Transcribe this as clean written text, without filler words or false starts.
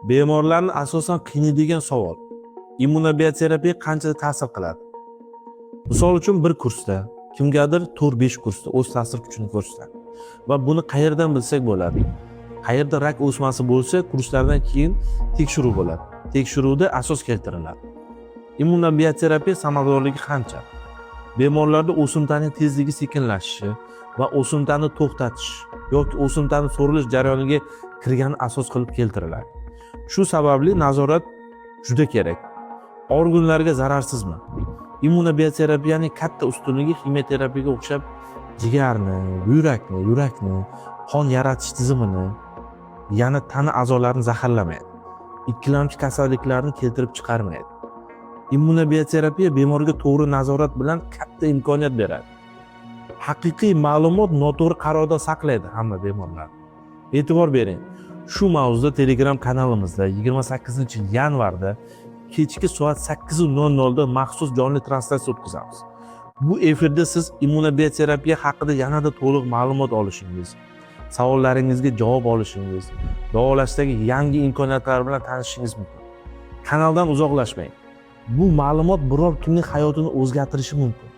Bemorlarni asosan qiynaydigan savol: immunobioterapiya qancha ta'sir qiladi? Misol uchun, bir kursda, kimgadir 4-5 kursda o'z ta'sir kuchini ko'rsatadi. Va buni qayerdan bilsak bo'ladi? Qayerda rak o'smasi bo'lsa, kurslardan keyin tekshiruv bo'ladi. Tekshiruvda asos keltiriladi. Immunobioterapiya samaradorligi qancha? Bemorlarda o'simtaning tezligi sekinlashishi va o'simtani to'xtatish yoki o'simtani so'rilish jarayoniga kirgani asos qilib keltiriladi. Shu sababli nazorat juda kerak. Organlarga zararsizmi? Immunobioterapiyaning katta ustunligi ximioterapiyaga o'xshab jigarni, buyrakni, yurakni, qon yaratish tizimini, yana tana a'zolarini zaharlamaydi. Ikkilamchi kasalliklarni keltirib chiqarmaydi. Immunobioterapiya bemorga to'g'ri nazorat bilan katta imkoniyat beradi. Haqiqiy ma'lumot noto'g'ri qarordan saqlaydi hamma bemorlarni. E'tibor bering. Shu mavzuda Telegram kanalimizda 28 yanvarda kechki soat 8:00 da maxsus jonli translyatsiya o'tkazamiz. Bu efirda siz immunobioterapiya haqida yanada to'liq ma'lumot olishingiz, savollaringizga javob olishingiz, davolashdagi yangi imkoniyatlar bilan tanishishingiz mumkin. Kanaldan uzoqlashmang. Bu ma'lumot biror kimning hayotini o'zgartirishi mumkin.